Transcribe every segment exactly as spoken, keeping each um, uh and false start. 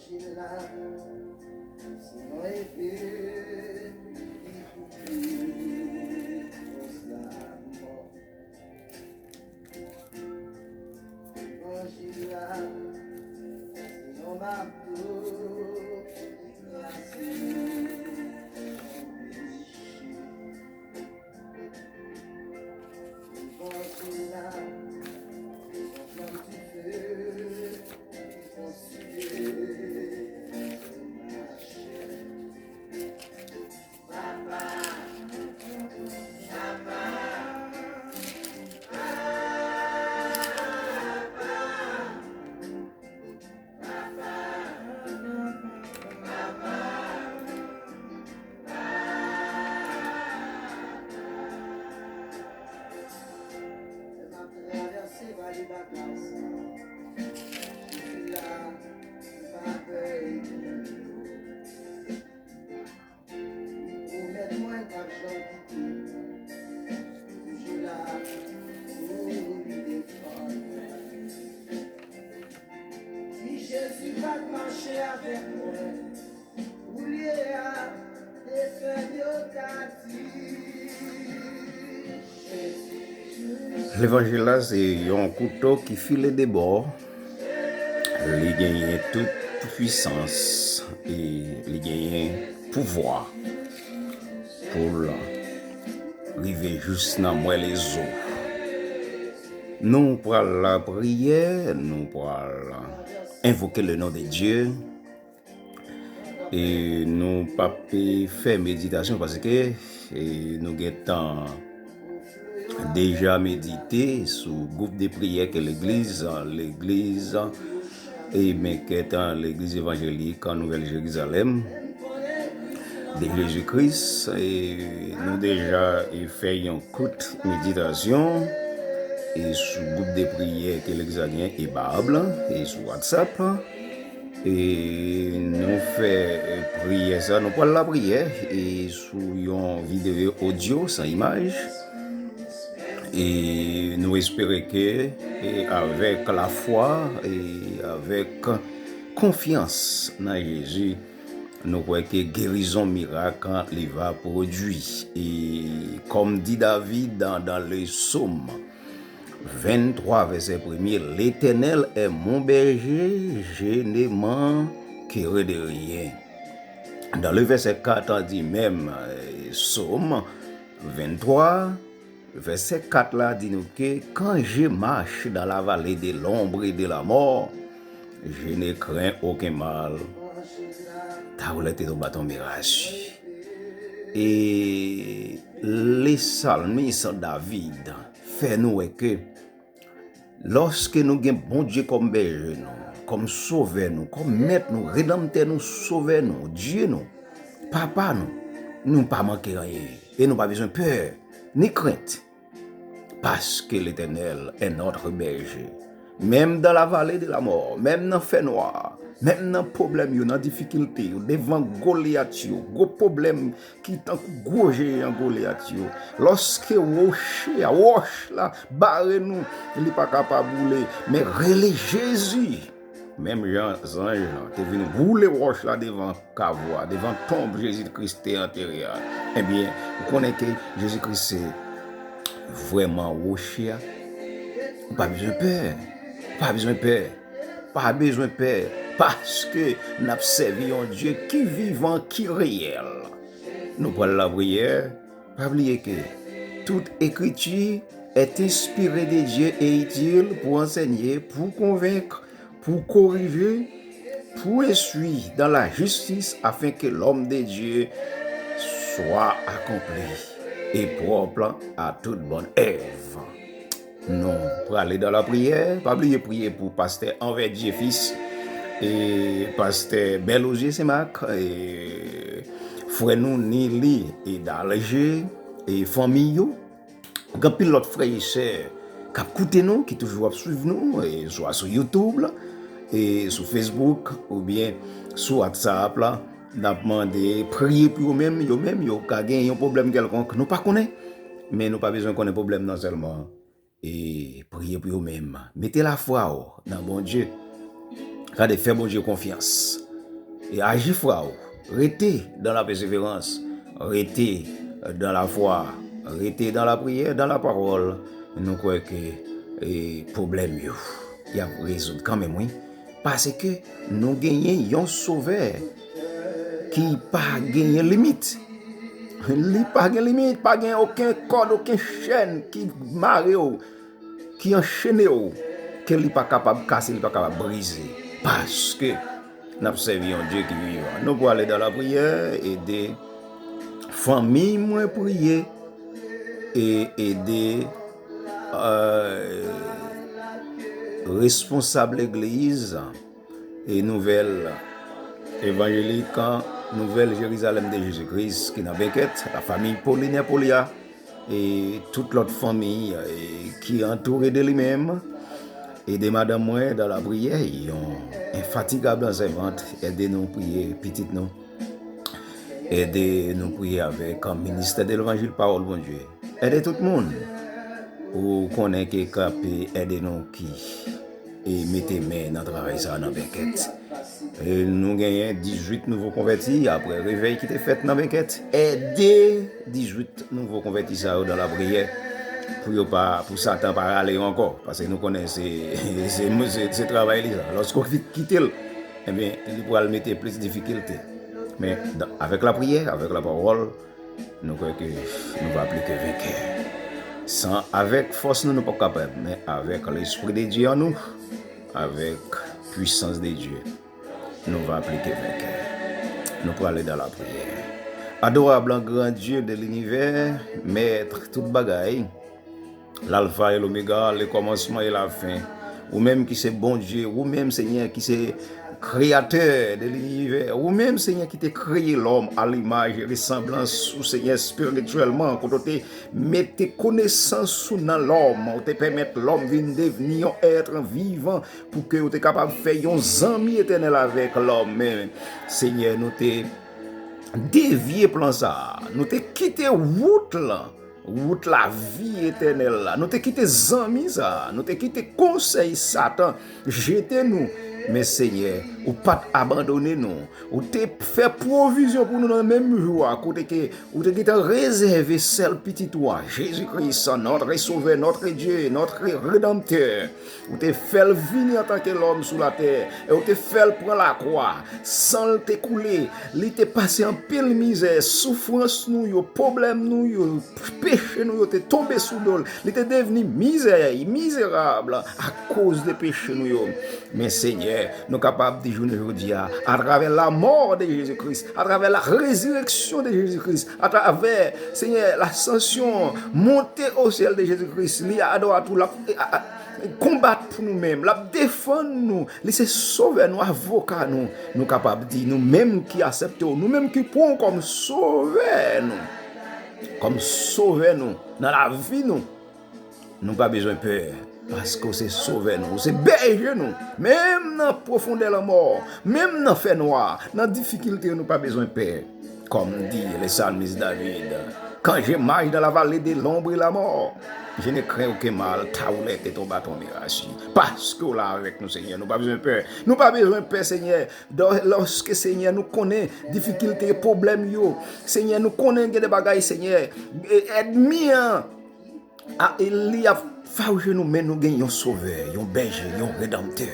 Levanjil la, se yon epe ki kouvri koz lanmò. Levanjil la, se yon mato ki kraze peche. Levanjil la, se yon flanm dife ki konsume lachè. Papa, papa, papa, papa, papa, papa. Lè m ap travèse vale baka sa, Jezi la, m pa pè epi m dlo. Li pwomèt mwen l p ap janm kite m. Toujou la pou li defann mwen. Si Jezi pa t mache avèk mwen, koulye a, te fè yo ta di, Jezi. Levanjil la se yon kouto ki file de bò. Li genyen tout pwisans e li genyen pouvwa pou l rive jis nan mwèl e zo. Nou pral lapriyè, nou pral envoke le non de Dye. E nou p ap fè meditasyon paske e nou gentan deja medite sou gwoup de priyè ke legliz, legliz e men kèt legliz evanjelik an Nouvèl Jerizalèm de Jezi Kris. E nou deja e fè yon kout meditasyon e sou gwoup de priyè ke legliz la gen e Bab la e sou WhatsApp la. E nou fè e priyè sa, nou pral lapriyè e sou yon videyo odyo san imaj. E nou espere ke e avèk lafwa e avèk konfyans nan Jezi, nou kwè ke gerizon mirak li va pwodui. E kòm di David dans, dans le Psaume vingt-trois, verset premier, L'Éternel est mon berger, je ne manquerai de rien. Dans le verset quatre, on dit même, euh, Psaume vingt-trois, verset quatre la di nou ke quand je marche dans la vallée de l'ombre et de la mort, je ne crains aucun mal. Ta volonté tombe à ton mirage. E le salmis David fè nou wè ke lòske nou gen Bondye kòm bèje nou, kòm sovè nou, kòm mèt nou, redanmtè nou, sovè nou, Dye nou, papa nou, nou pa manke anyen e nou pa bezwen pè ni krent. Parce que l'Éternel est notre berger. Menm dans la vallée de la mort, menm nan fènwa, menm nan pwoblèm yo, nan difikilte yo, devan Golyat yo, gwo pwoblèm ki tankou gwo jeyan Golyat yo, lòske woche a, wòch la bare nou, li pa kapab woule, men rele Jezi. Menm jan zanj lan te vin woule wòch la devan kavo a, devan tonb Jezi Kris te antere a, ebyen, ou konnen ke Jezi Kris se vrèman woche a. Ou pa bezwen pè. Ou pa bezwen pè. Pa bezwen pè. Paske n ap sèvi yon Dye ki vivan, ki reyèl. Nou pral lapriyè. Pa bliye ke tout ekriti est inspirée de Dieu et utile pour enseigner, pour convaincre, pour corriger, pour instruire dans la justice, afin que l'homme de Dieu soit accompli et propre à toute bonne œuvre. Nou prale dans la prière. Pa bliye priye pou pastè Anvè Dye Fis e pastè Bèlozye Senmak e frè nou Nili e Dalje e fanmi yo. Gen anpil lòt frè e sè k ap koute nou, ki toujou ap swiv nou, e swa sou YouTube la, e sou Facebook, oubyen sou WhatsApp la. N ap mande priye pou yo menm, yo menm, yo ka gen yon pwoblèm kèlkonk. Nou pa konnen, men nou pa bezwen konnen pwoblèm nan sèlman. E priye pou yo menm. Mete lafwa w nan Bondye. Gade, fè Bondye konfyans. e aji fwa w. Rete dans la persévérance, rete dans la foi, rete dans la prière, dans la parole. Nou kwè ke e, pwoblèm yo, y ap rezoud kanmenm, wi. Paske nou genyen yon Sovè ki pa genyen limit. Li pa gen limit, pa gen okenn kòd, okenn chèn ki mare w, ki anchene w, ke li pa kapab kase, li pa kapab brize. Paske n ap sèvi yon Dye ki vivan. Nou prale dans la prière, ede fanmi mwen priye, e ede euh, responsab legliz e nouvèl evanjelik Nouvèl Jerizalèm de Jezi Kris ki nan Benkèt, la famille Polinaire Polia, e tout lòt fanmi e, ki antoure de li menm. Ede madanm mwen dans la prière, yon enfatigab ansèvant, ede nou priye pitit nou. Ede nou priye avèk ministè de levanjil Pawòl Bondye. Ede tout moun ou konnen ke k ap ede nou ki e mete men nan travay sa a nan Benkèt. E nou genyen dizuit nouvo konvèti apre revèy ki te fèt nan Benkèt. Ede dizuit nouvo konvèti sa yo dans la prière pou yo pa, pou Satan pa rale yo ankò. Paske nou konnen se, se, se, se travay li sa. Lòske w ki- kite l, ebyen, li pral mete plis difikilte. Men dan- avèk la priyè, avèk la pawòl, nou kwè ke nou va pli ke venkè. San, avèk fòs nou, nou p ap kapab, men avèk Lespri de Dye an nou, avèk pwisans de Dye, nou va pli ke venkè. Nou prale dans la prière. Adorable grand Dieu de l'univers, Mèt tout bagay, Lalfa e Lomega, le kòmansman e lafen. Ou menm ki se Bondye, ou menm, Senyè, ki se kreyatè de linivè, ou menm, Senyè, ki te kreye lòm a limaj e resanblans ou, Senyè, espirityèlman, kote w te mete konesans ou nan lòm, ou te pèmèt lòm vin devni yon èt vivan, pou ke ou te kapab fè yon zanmi etènèl avèk lòm. Men, Senyè, nou te devye plan sa a. Nou te kite wout lan, wout lavi etènèl la. Nou te kite zanmi sa a. Nou te kite konsèy Satan jete nou. Men, Senyè, ou pa t abandone nou. Ou te fè pwovizyon pou nou nan menm jou a, kote ke ou te gentan rezève sèl Pitit ou a, Jezi Kris, notre Sauveur, notre Dieu, notre Rédempteur. Ou te fè l vini antanke lòm sou latè, e ou te fè l pran lakwa. San l te koule, li te pase anpil mizè, soufrans nou yo, pwoblèm nou yo, peche nou yo te tonbe sou do l. Li te devni mizè, mizerab akoz de peche nou yo. Men, Senyè, nou kapab di jounen jodi a, atravè lamò de Jezi Kris, atravè la rezireksyon de Jezi Kris, atravè, Senyè, lasansyon, monte o syèl de Jezi Kris, li adwat ou, l ap, a, a, konbat pou nou menm, l ap defann nou, li se sovè nou, avoka nou. Nou kapab di, nou menm ki aksepte w, nou menm ki pran w kòm sovè nou, kòm sovè nou, nan lavi nou, nou pa bezwen pè, paske w se sovè nou, w se bèje nou, menm nan pwofondè lanmò, menm nan fènwa, nan difikilte, nou pa bezwen pè. Comme dit le psalmiste David, quand je marche dans la vallée de l'ombre et la mort, je ne crains aucun mal, car où est ton bâton me rassure. Paske w la avèk nou, Senyè, nou pa bezwen pè. Nou pa bezwen pè, Senyè. Dò- Lòske, Senyè, nou konnen difikilte, pwoblèm yo, Senyè, nou konnen gen de bagay, Senyè, e- ènmi an, a, e li ap fawouche nou, men nou gen yon sovè, yon bèje, yon redanmtè.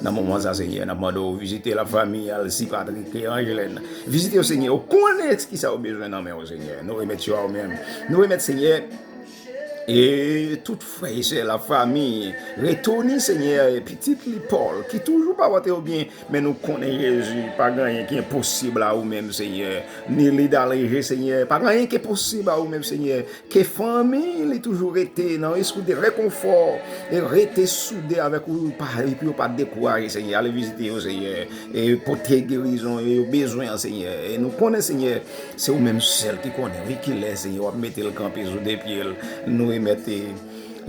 Nan moman sa, Senyè, n ap mande w vizite lafanmi Alci, Patrick e Angelène. Vizite yo, Senyè. Ou konnen kisa yo bezwen nan men w, Senyè. Nou remèt yo a ou menm. Nou remèt, Senyè, e tout frè e sè, lafanmi Retoni, Senyè, e pitit li Paul, ki toujou pa pote yo byen, men nou konnen, Jezi, pa gen anyen ki enposib a ou menm, Senyè. Ni Lida Leje, Senyè, pa gen anyen ki enposib a ou menm, Senyè. Ke fanmi li toujou rete nan espri de rekonfò e rete soude avèk ou, pa, epi yo pa dekouraje, Senyè. Ale vizite yo, Senyè, e pote gerizon yo, yo bezwen an, Senyè. E nou konnen, Senyè, se ou menm sèl ki konnen, wi, kilè, Senyè, w ap mete l kanpe sou de pye l. Nou remèt e,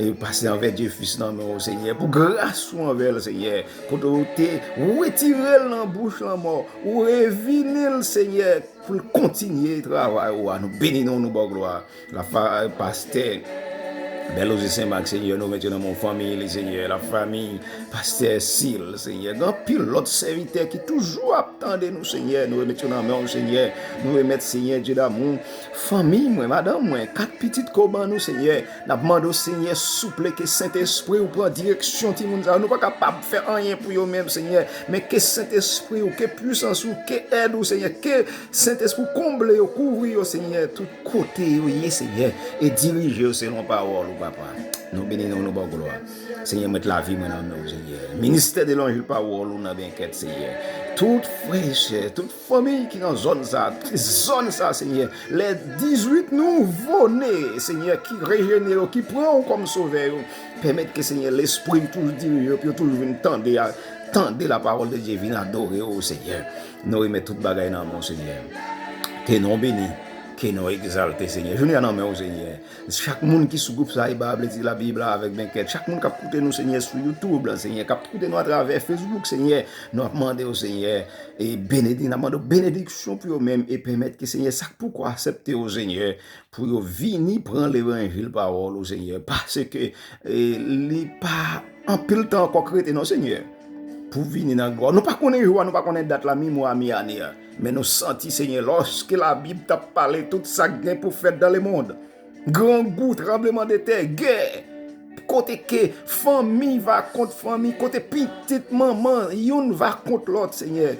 e pastè Anvè Dye Fis nan men w, Senyè, pou gras ou anvè l, Senyè, kote w te retire l nan bouch lanmò, ou revini l, Senyè, pou l kontinye travay ou a. Nou beni non w, nou ba w glwa. La fa- pastè Bèl Oze Senmak, Senyè, nou remèt yo nan men w, fanmi li, Senyè, lafanmi pastè Sil, Senyè. Gen anpil lòt sèvitè ki toujou ap tande nou, Senyè. Nou remèt yo nan men w, Senyè. Nou remèt, Senyè, Dye damou, fanmi mwen, madanm mwen, kat pitit ke w ban nou, Senyè. N ap mande w, Senyè, souple, ke Sentespri w pran direksyon timoun sa yo. Nou pa kapab fè anyen pou yo menm, Senyè. Men ke Sentespri w, ke pwisans ou, ke èd ou, Senyè, ke Sentespri w konble yo, kouvri yo, Senyè, tout kote yo ye, Senyè, e dirije yo selon pawòl ou, papa. Nou beni non w, nou ba w glwa. Senyè, m met lavi mwen nan men w, Senyè. Ministè de levanjil pawòl ou nan benkèt, Senyè. Tout frè e sè, tout fanmi ki nan zòn sa, zòn sa, Senyè. Lè dizuit nouvo ne, Senyè, ki rejenere yo, ki pran w kòm sovè yo. Pèmèt ke, Senyè, Lespri w toujou dirije yo, pou yo toujou vin tande a, tande la parole de Dieu, vin adore w, Senyè. Nou remèt tout bagay nan men w, Senyè. Ke non w beni, ke non w egzalte, Senyè. Jounen an nan men w, Senyè. Chak moun ki sou gwoup sa, e ba vle di Labib la avèk benkèt. Chak moun k ap koute nou, Senyè, sou YouTube la, Senyè, k ap koute nou atravè Facebook, Senyè, nou ap mande w, Senyè, e benedi-, n ap mande w benediksyon pou yo menm e pèmèt ke, Senyè, sa k poko aksepte w, Senyè, pou yo vini pran levanjil pawòl ou, Senyè, paske, e, li pa anpil tan ankò k rete non, Senyè, pou vini nan glwa. Nou pa konnen jou a, nou pa konnen dat la, mi mwa, mi ane a. Men nou santi, Senyè, lòske Labib t ap pale tout sa k gen pou fèt dans le monde, grangou, tranbleman de tè, gè, kote ke fanmi va kont fanmi, kote pitit manman, youn va kont lòt, Senyè.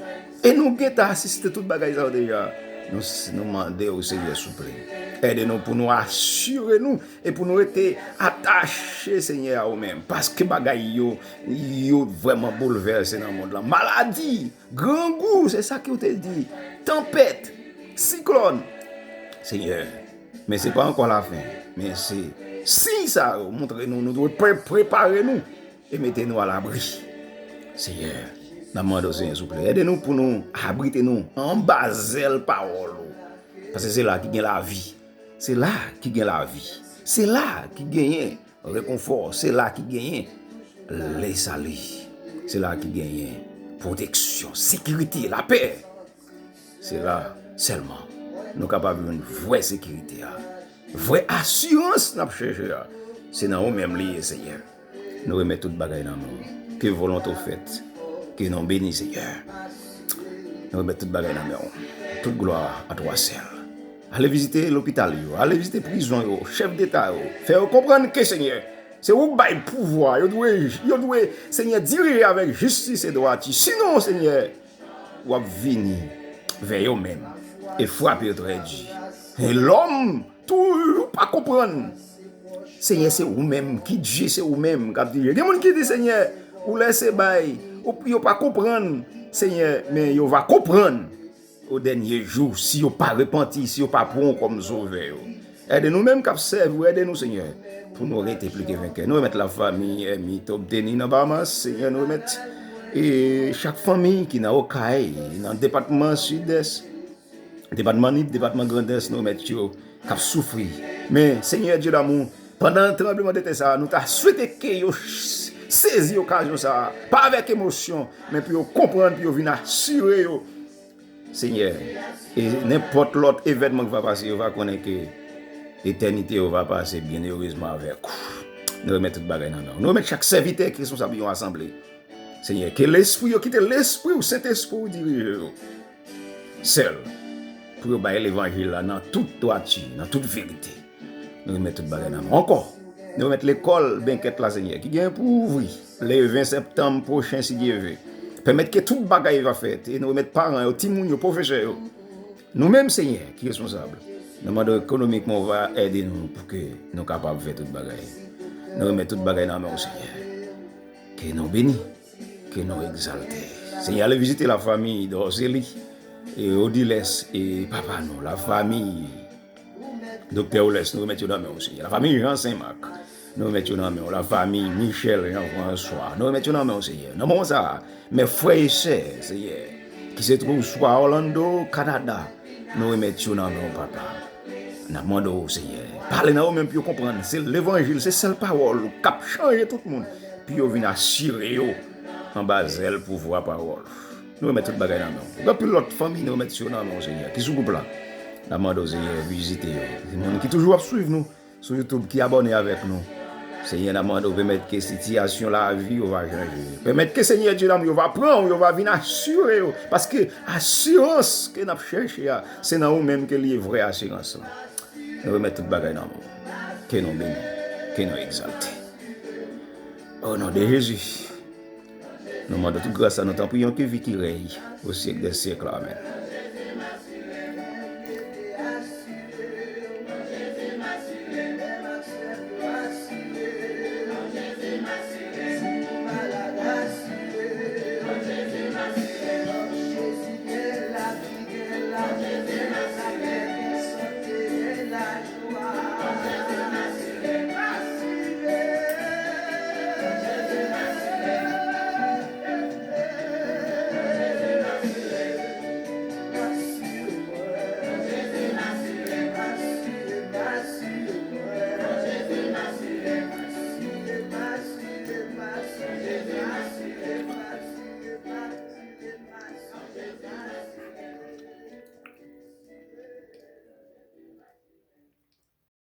E nou gentan asiste tout bagay sa yo deja. Nou, nou mande w, Senyè, souple, ede nou pou nou asire nou e pou nou rete atache, Senyè, a ou menm. Paske bagay yo, yo vrèman boulvèse nan mond lan. Maladi, grangou, se sa ke w te di. Tanpèt, siklòn. Senyè, men se pa ankò lafen. Men se siy sa yo montre nou, nou dwe pre-, prepare nou e mete nou alabri. Senyè, n ap mande w, Senyè, souple, ede nou pou nou abrite nou anba zèl pawòl ou. Paske se la ki gen lavi. Se la ki gen lavi. Se la ki genyen rekonfò. Se la ki genyen lesali. Se la ki genyen pwoteksyon, sekirite, lapè. Se la sèlman nou kapab jwenn vrè sekirite a. Vrè asirans n ap chèche a, se nan ou menm li ye, Senyè. Nou remèt tout bagay nan men w. Ke volonte w fèt. Ke non w beni, Senyè. Nou remèt tout bagay nan men w. Tout glwa a twa sèl. Ale vizite lopital yo, ale vizite prizon yo, chèf deta yo. Fè yo konprann ke, Senyè, se ou k bay pouvwa. Yo dwe, yo dwe, Senyè, dirije avèk jistis e dwati. Sinon, Senyè, w ap vini vè yo menm e frape yo trè di. E lòm toujou pa konprann. Senyè, se ou menm ki Dye, se ou menm k ap dirije. Gen moun ki di, Senyè, ou lèse bay, ou, yo pa konprann, Senyè, men yo va konprann o dènye jou, si yo pa repanti, si yo pa pran w kòm sovè yo. Ede nou menm k ap sèvi w, ede nou, Senyè, pou nou rete pli ke venkè. Nou remèt lafanmi Èmi Tobteni nan Bahamas, Senyè, nou remèt, e, chak fanmi ki nan Okay, nan depatman Sidès, depatman Nip, depatman Grandès, nou remèt yo k ap soufri. Men, Senyè Dye damou, pandan tranbleman de tè sa a, nou ta swete ke yo ch-, sezi okazyon sa a, pa avèk emosyon, men pou yo konprann, pou yo vin asire yo, Senyè, e nenpòt lòt evènman ki va pase, yo va konnen ke etènite yo va pase byen erezman avèk ou. Nou remèt tout bagay nan men w. Nou remèt chak sèvitè ki responsab yon asanble. Senyè, ke lespri yo, kite lespri w, Sentespri w dirije yo sèl, pou yo bay levanjil la nan tout dwati, nan tout verite. Nou remèt tout bagay nan men w. Ankò, nou remèt lekòl benkèt la, Senyè, ki gen pou ouvri le ven septanm pwochen, si Dye ve. Pèmèt ke tout bagay va fèt. E nou remèt paran yo, timoun yo, pwofesè yo. Nou menm, Senyè, ki responsab, nou mande w ekonomikman, w va ede nou pou ke nou kapab fè tout bagay. Nou remèt tout bagay nan men w, Senyè. Ke non w beni, ke non w egzalte. Senyè, ale vizite lafanmi Dòzeli, e Odilès, e papa nou, lafanmi Doktè Olès, nou remèt yo nan men w, Senyè. Lafanmi Jan Senmak, nou remèt yo nan men w. Lafanmi Michel Jean François, nou remèt yo nan men w, Senyè. Nan moman sa a, men frè e sè, Senyè, ki se twouve swa Orlando, Kanada, nou remèt yo nan men w, papa. N ap mande w, Senyè, pale nan yo menm pou yo konprann. Se levanjil, se sèl pawòl ou k ap chanje tout moun, pou yo vin asire yo anba zèl pouvwa pawòl. Nou remèt tout bagay nan men w. Gen anpil lòt fanmi, nou remèt yo nan men w, Senyè, ki sou gwoup la. N ap mande w, Senyè, vizite yo. Gen moun ki toujou ap swiv nou sou YouTube, ki abòne avèk nou. Senyè, n ap mande w pèmèt ke sitiyasyon lavi yo va chanje. Pèmèt ke Senyè Dye nan yo va pran w, yo va vin asire yo. Paske asirans ke n ap chèche a, se nan ou menm ke li ye vrè asirans lan. Nou remèt tout bagay nan men w. Ke non beni, ke non egzalte. O non de Jezi, nou mande tout gras la, nou tanpri yon ke vi ki rèy o syèk dè syèk la. Amèn.